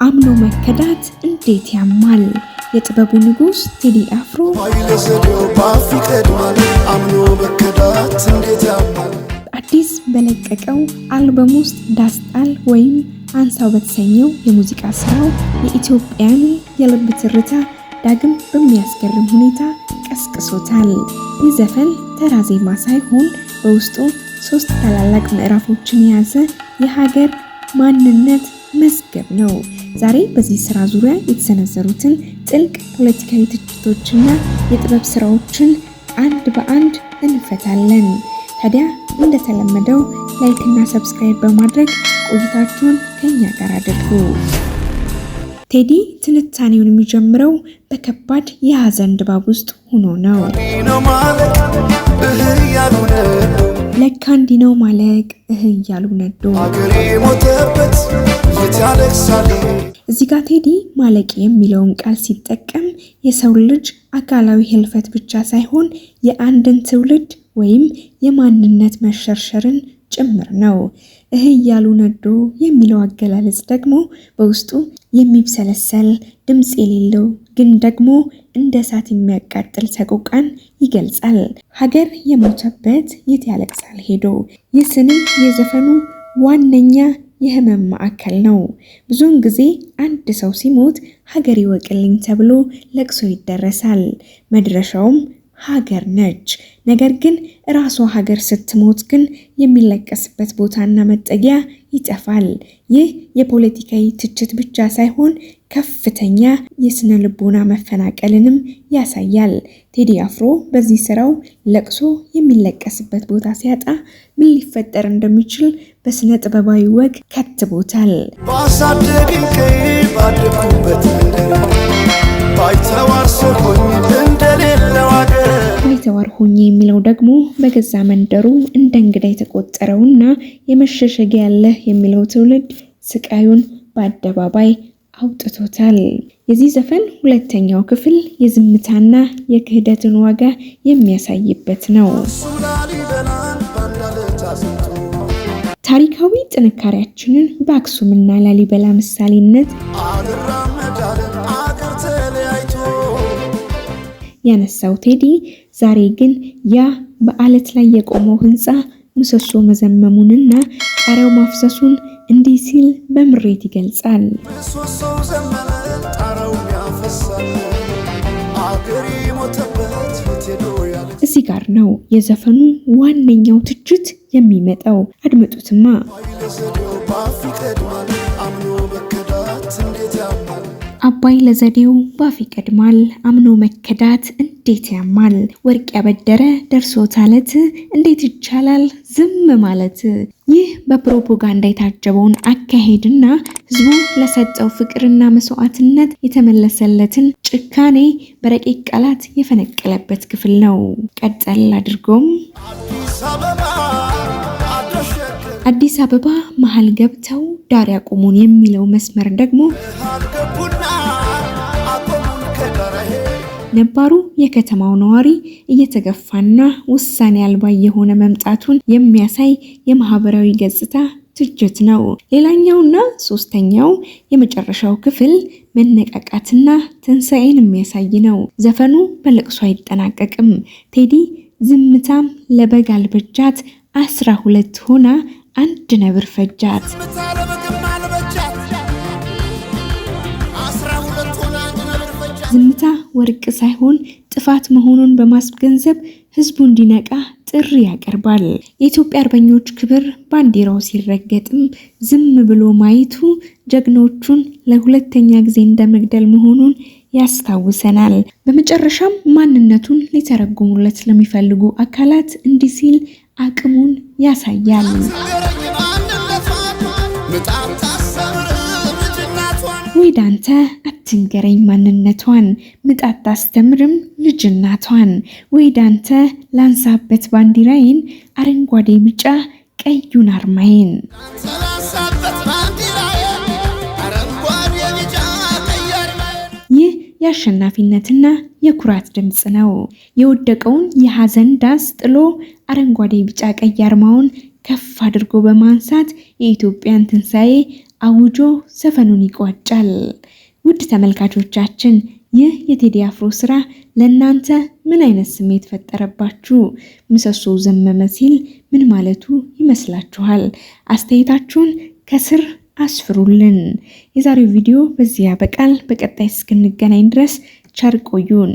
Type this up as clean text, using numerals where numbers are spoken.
አምኖ መከዳት እንዴት ያማል! የጥበቡ ንጉሥ ቴዲ አፍሮ ባይለዘዴው ባፍ ይቀድማል፣ አምኖ መከዳት እንዴት ያማል። አዲስ በለቀቀው አልበም ውስጥ ዳስጣል ወይም አንሳው በተሰኘው የሙዚቃ ስራው የኢትዮጵያንን የልብ ትርታ ዳግም በሚያስገርም ሁኔታ ቀስቅሶታል። ይህ ዘፈን ተራ ዜማ ሳይሆን በውስጡ ሶስት ታላላቅ ምዕራፎችን የያዘ የሀገር ማንነት መዝገብ ነው። ዛሬ በዚህ ስራ ዙሪያ የተሰነዘሩትን ጥልቅ ፖለቲካዊ ትችቶችና የጥበብ ስራዎችን አንድ በአንድ እንፈታለን። ታዲያ እንደተለመደው like እና subscribe በማድረግ ቆይታችሁን ከኛ ጋር አድርጉ። ቴዲ ትንታኔውን የሚጀምረው በከባድ የሀዘን ድባብ ውስጥ ሆኖ ነው። ነው ማለቅ እህ እያሉ ነዶ፣ ለካ እንዲህ ነው ማለቅ እህ እያሉ ነዶ። አገሬ ሞተበት የት ያለቅሳል። እዚህ ጋር ቴዲ ማለቅ የሚለውን ቃል ሲጠቀም የሰው ልጅ አካላዊ ህልፈት ብቻ ሳይሆን የአንድን ትውልድ ወይም የማንነት መሸርሸርን ጭምር ነው። እህ እያሉ ነዶ የሚለው አገላለጽ ደግሞ በውስጡ የሚብሰለሰል ድምፅ የሌለው ግን ደግሞ እንደ እሳት የሚያቃጥል ሰቆቃን ይገልጻል። ሀገር የሞተበት የት ያለቅሳል ሄዶ። ይህ ስንኝ የዘፈኑ ዋነኛ የህመም ማዕከል ነው። ብዙውን ጊዜ አንድ ሰው ሲሞት ሀገር ይወቅልኝ ተብሎ ለቅሶ ይደረሳል። መድረሻውም ሀገር ነች። ነገር ግን ራሷ ሀገር ስትሞት ግን የሚለቀስበት ቦታና መጠጊያ ይጠፋል። ይህ የፖለቲካዊ ትችት ብቻ ሳይሆን ከፍተኛ የስነ ልቦና መፈናቀልንም ያሳያል። ቴዲ አፍሮ በዚህ ስራው ለቅሶ የሚለቀስበት ቦታ ሲያጣ ምን ሊፈጠር እንደሚችል በስነ ጥበባዊ ወግ ከትቦታል። ባሳደገኝ ቀዬ ባደግኩበት መንደር ባይተዋር ሰው ሆኜ እንደሌለው አገር። ባይተዋር ሆኜ የሚለው ደግሞ በገዛ መንደሩ እንደ እንግዳ የተቆጠረውና የመሸሸጊያ ያለህ የሚለው ትውልድ ስቃዩን በአደባባይ አውጥቶታል። የዚህ ዘፈን ሁለተኛው ክፍል የዝምታና የክህደትን ዋጋ የሚያሳይበት ነው። እሱ ላሊበላን ባንዳለት አዝንቶ ታሪካዊ ጥንካሬያችንን በአክሱምና ላሊበላ ምሳሌነት አልራመዳለን አገር ተለያይቶ ያነሳው ቴዲ ዛሬ ግን ያ በአለት ላይ የቆመው ህንፃ ምሰሶ መዘመሙንና ጣሪያው ማፍሰሱን እንዲህ ሲል በምሬት ይገልጻል። ምሰሶው ዘመመ ጣራው ያፈሳል፣ አገር የሞተበት የት ሄዶ ያለቅሳል። እዚህ ጋር ነው የዘፈኑ ዋነኛው ትችት የሚመጣው። አድምጡትማ። ባይለዘዴው ባፍ ይቀድማል፣ አምኖ መከዳት እንዴት ያማል። አባይ ለዘዴው ባፍ ይቀድማል፣ አምኖ መከዳት እንዴት ያማል። ወርቅ ያበደረ ደርሶታለት እንዴት ይቻላል ዝም ማለት። ይህ በፕሮፓጋንዳ የታጀበውን አካሄድና ህዝቡ ለሰጠው ፍቅርና መስዋዕትነት የተመለሰለትን ጭካኔ በረቂቅ ቃላት የፈነቀለበት ክፍል ነው። ቀጠል አድርጎም አዲስ አበባ አደሸገር አዲስ አበባ መሀል ገብተው ዳር ያቆሙን የሚለው መስመር ደግሞ መሃል ገቡና አቆሙን ከዳር። ነባሩ የከተማው ነዋሪ እየተገፋና ውሳኔ አልባ የሆነ መምጣቱን የሚያሳይ የማህበራዊ ገጽታ ትችት ነው። ሌላኛውና ሶስተኛው የመጨረሻው ክፍል መነቃቃትና ትንሣኤን የሚያሳይ ነው። ዘፈኑ በለቅሶ አይጠናቀቅም። ቴዲ ዝምታም ለበግ አልበጃት፣ 12 ሆና አንድ ነብር ፈጃት። ዝምታ ለበግም አልበጃት፣ 12 ሆና አንድ ነብር ፈጃት። ዝምታ ወርቅ ሳይሆን ጥፋት መሆኑን በማስገንዘብ ህዝቡ እንዲነቃ ጥሪ ያቀርባል። የኢትዮጵያ አርበኞች ክብር ባንዲራው ሲረገጥም ዝም ብሎ ማየቱ ጀግኖቹን ለሁለተኛ ጊዜ እንደመግደል መሆኑን ያስታውሰናል። በመጨረሻም ማንነቱን ሊተረጉሙለት ለሚፈልጉ አካላት እንዲህ ሲል አቅሙን ያሳያል። አትንገረኝ ማንነቷን፣ ምጣት ታሰብር ልጅናቷን። ወይ ዳንተ አትንገረኝ ማንነቷን፣ ምጣት ታስተምርም ልጅናቷን። ወይ ዳንተ ላንሳበት ባንዲራዬን፣ አረንጓዴ ቢጫ ቀዩን አርማዬን። ተላሳበት ባንዲራዬን፣ አረንጓዴ ቢጫ ቀይ አርማዬን። ይህ የአሸናፊነትና የኩራት ድምፅ ነው። የወደቀውን የሐዘን ዳስ ጥሎ አረንጓዴ ቢጫ ቀይ አርማውን ከፍ አድርጎ በማንሳት የኢትዮጵያን ትንሣኤ አውጆ ዘፈኑን ይቋጫል። ውድ ተመልካቾቻችን፣ ይህ የቴዲ አፍሮ ስራ ለእናንተ ምን አይነት ስሜት ፈጠረባችሁ? ምሰሶው ዘመመ ሲል ምን ማለቱ ይመስላችኋል? አስተያየታችሁን ከስር አስፍሩልን። የዛሬው ቪዲዮ በዚህ ያበቃል። በቀጣይ እስክንገናኝ ድረስ ቸር ቆዩን።